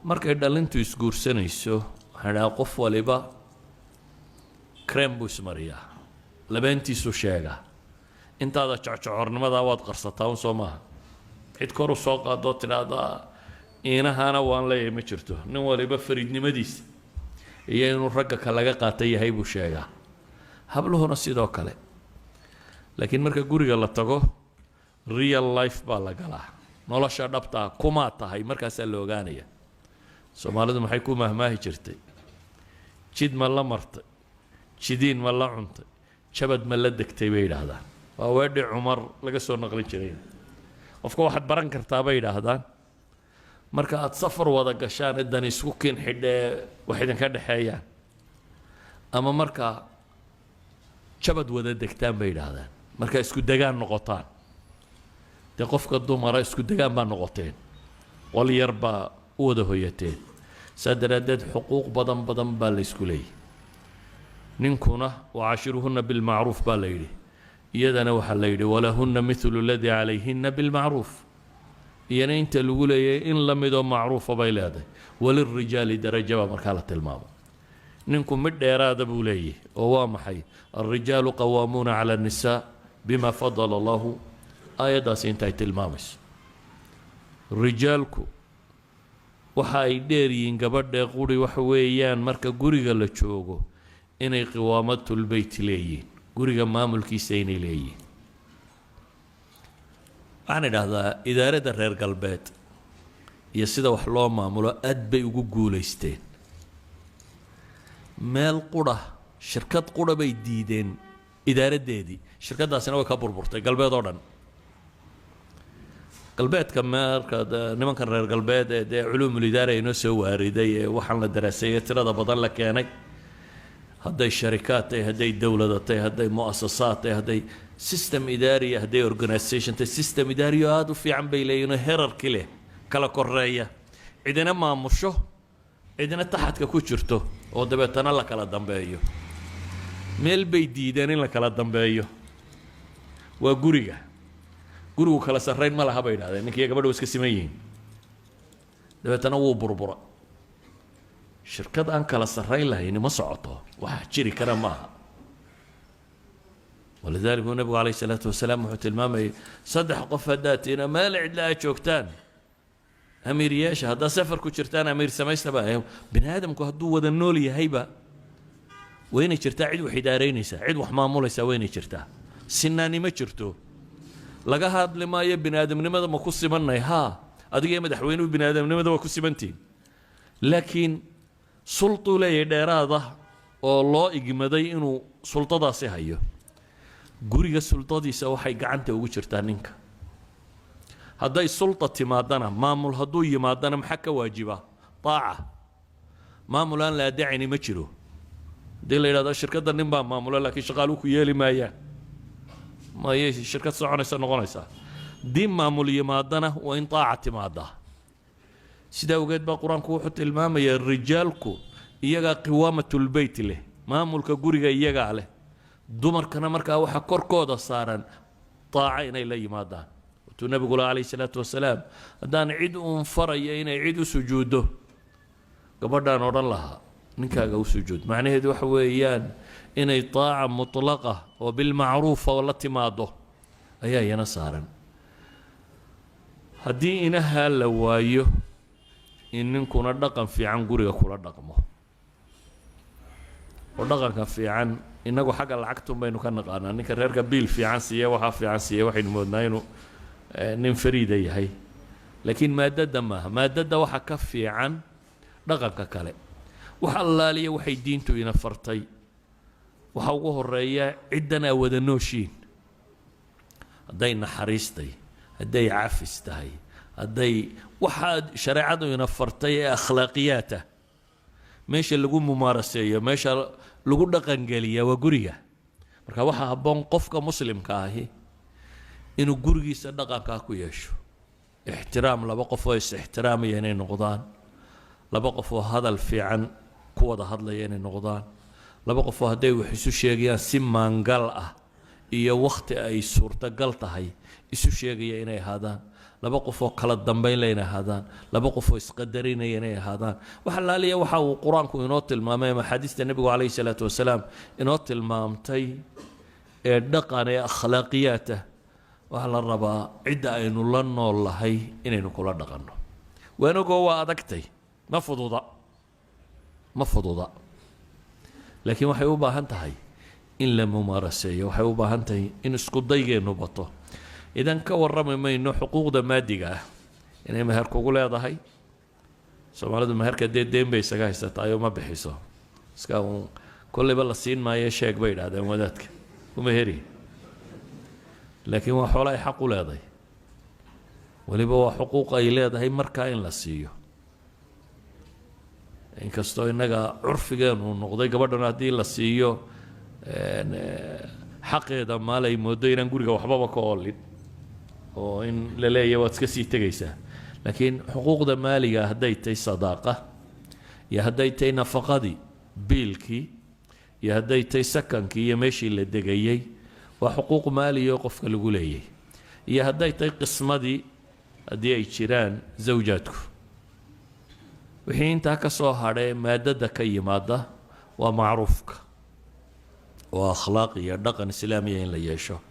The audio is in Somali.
Markay dhalintu isguursanayso, waxaan idhaha qof waliba cream buu ismariyaa, labeentiisuu sheegaa. Intaada jecjocornimadaa waad qarsataa un, soo maaha? Cid kor u soo qaadoo tidhaahdaa iinahana waan leeyahay ma jirto. Nin waliba fariidnimadiisa iyo inuu ragga ka laga qaata yahay buu sheegaa, habluhuna sidoo kale. Laakiin marka guriga la tago, real life baa la galaa, nolosha dhabtaa kumaa tahay markaasaa la ogaanaya. Soomaalidu maxay ku mahmaahi jirtay? Jid ma la martay, jidiin ma la cuntay, jabad ma la degtay, bay yidhaahdaan. Waa weedhi Cumar laga soo naqlin jiray. Qofka waxaad baran kartaa, bay yidhaahdaan, marka aada safar wada gashaan, dan isku kiin xidhee wax idinka dhexeeyaan, ama markaa jabad wada degtaan, bay yidhaahdaan, markaa isku degaan noqotaan. Dee qofka dumara isku degaan baa noqoteen, qol yar baa u wada hoyateen. Saa daraaddeed xuquuq badan badan baa la isku leeyahy. Ninkuna وعاشروهن بالمعروف baa la yidhi, iyadana waxaa la yidhi ولهن مثل الذي عليهن بالمعروف. Iyana inta lagu leeyahay in la midoo macruufa bay leedahay. وللرجال درجة baa markaa la tilmaamo. Ninku mid dheeraada buu leeyahy, oo waa maxay? الرجال قوامون على النساء بما فضل الله, aayaddaasi intaay tilmaamayso. Rijaalku waxa ay dheer yihiin gabadhee quri waxa weeyaan, marka guriga la joogo, inay قوامة البيت leeyihiin, guriga maamulkiisa inay leeyihiin. Waxaan idhaahdaa, idaaradda reer galbeed iyo sida wax loo maamulo aad bay ugu guulaysteen. Meel qura, shirkad qura bay diideen idaaraddeedii, shirkaddaasina way ka burburtay galbeed oo dhan. Galbeedka marka nimankan reer galbeed ee dee علوم الإدارة inoo soo waariday ee waxaan la daraaseeyey tirada badan la keenay, hadday sharikaad tahay, hadday dowlada tahay, hadday mu'asasaad tahay, hadday system idaariya, hadday organisation tahay, system idaariyo aada u fiican bay leeyihin oo hierarchy leh, kala koreeya, cidina maamusho, cidina taxadka ku jirto, oo dabeetana la kala dambeeyo. Meel bay diideen in la kala dambeeyo, waa guriga. Gurigu kala sarrayn ma laha, bay idhahdeen, ninkiiyo gabadha wa iska siman yihiin. Dabeetana wuu burbura. Shirkad aan kala sarrayn lahayni ma socoto, wax jiri kara maaha. ولذلك uu nabigu عليه الصلاة والسلام wuxuu tilmaamayay, saddex qof haddaad tiina meel cidla aad joogtaan, amiir yeesha. Haddaad safar ku jirtaan, amiir samaystaba. Bini aadamku hadduu wada nool yahayba, waa inay jirtaa cid wax idaaraynaysaa, cid wax maamulaysaa waa inay jirtaa. Sinaani ma jirto. Laga hadli maayo bini aadamnimada ma ku simannay. Haa, adiga iyo madaxweynuhu bini aadamnimada waa ku simantihin, laakiin sultuu leeyahay dheeraada oo loo igmaday inuu sultadaasi hayo. Guriga sultadiisa waxay gacanta ugu jirtaa ninka. Hadday sulta timaadana, maamul hadduu yimaadana, maxaa ka waajiba? طاعة. Maamul aan la adeecayni ma jiro. Haddii la yidhahdo shirkadda nin baa maamula, laakiin shaqaaluhu ku yeeli maayaan, mayay shirkad soconaysa noqonaysaa? Haddii maamul yimaadana, waa in طاعة timaadaa. Sidaa awgeed baa Qur-aanku wuxuu tilmaamayaa rijaalku iyagaa قوامة البيت leh, maamulka guriga iyagaa leh. Dumarkana markaa waxaa korkooda saaran طاعة inay la yimaadaan. Watuu nabigu la عليه الصلاة والسلام, haddaan cid uun faraya inay cid u sujuuddo, gabadhaan odhan lahaa ninkaaga u sujuud. Macnaheedu waxa weeyaan inay طاعة مطلقة oo بالمعروف oo la timaado ayaa iyana saaran. Haddii inahaa la waayo, in ninkuna dhaqan fiican guriga kula dhaqmo, oo dhaqanka fiican innagu xagga lacagtun baynu ka naqaanaa. Ninka reerka biil fiican siiya, waxaa fiican siiya, waxaynu moodnaa inuu nin fariida yahay, laakiin maadadda maaha. Maadadda waxa ka fiican dhaqanka kale. Wax allaaliya waxay diintu ina fartay, waxa ugu horeeya ciddan aa wada nooshiin, hadday naxariistay, hadday cafis tahay, hadday waxaa shareecadu ina fartay ee akhlaaqiyaata, meesha lagu mumaaraseeyo, meesha lagu dhaqangeliya waa guriga. Marka waxaa habboon qofka muslimka ahi inuu gurigiisa dhaqankaa ku yeesho. Ixtiraam, laba qof oo is-ixtiraamaya inay noqdaan, laba qof oo hadal fiican ku wada hadlaya inay noqdaan, laba qof oo hadday wax isu sheegayaan si maangal ah iyo wakhti ay suurtagal tahay isu sheegaya inay ahaadaan. Laba qof oo kala dambayn le inay ahaadaan, laba qof oo isqadarinaya inay ahaadaan. Wax laaliya waxa uu Qur-aanku inoo tilmaamay ama axaadiista Nebigu calayhi salaatu wasalaam inoo tilmaamtay ee dhaqan ee akhlaaqiyaat ah, waxaa la rabaa cidda aynu la nool lahay inaynu kula dhaqanno. Waanogoo waa adagtay, ma fududa, ma fududa, laakiin waxay u baahan tahay in la mumaaraseeyo, waxay u baahan tahay in isku daygeennu bato. Idan ka warrami mayno xuquuqda maadiga ah inay meher kugu leedahay. Soomaalidu meherka dee deen bay isaga haysataayoo ma bixiso, iska uun kollayba la siin maayo, sheeg bay idhahdeen wadaadka kuma heri. Laakiin waa xoolo ay xaq u leedahay, weliba waa xuquuq ay leedahay markaa in la siiyo. Inkastoo innaga curfigeenu noqday gabadhan haddii la siiyo xaqeeda maal ay mooddo inaan guriga waxbaba ka oolin oo in la leeyahy waad iska sii tegaysaa. Laakiin xuquuqda maaliga, hadday tahay sadaaqa iyo hadday tahay nafaqadii, biilkii, iyo hadday tahay sakankii iyo meeshii la degayey, waa xuquuq maaliya oo qofka lagu leeyay. Iyo hadday tahay qismadii, haddii ay jiraan zawjaadku. Wixii intaa ka soo hadhee maadada ka yimaada waa macruufka oo akhlaaq iyo dhaqan islaamiya in la yeesho.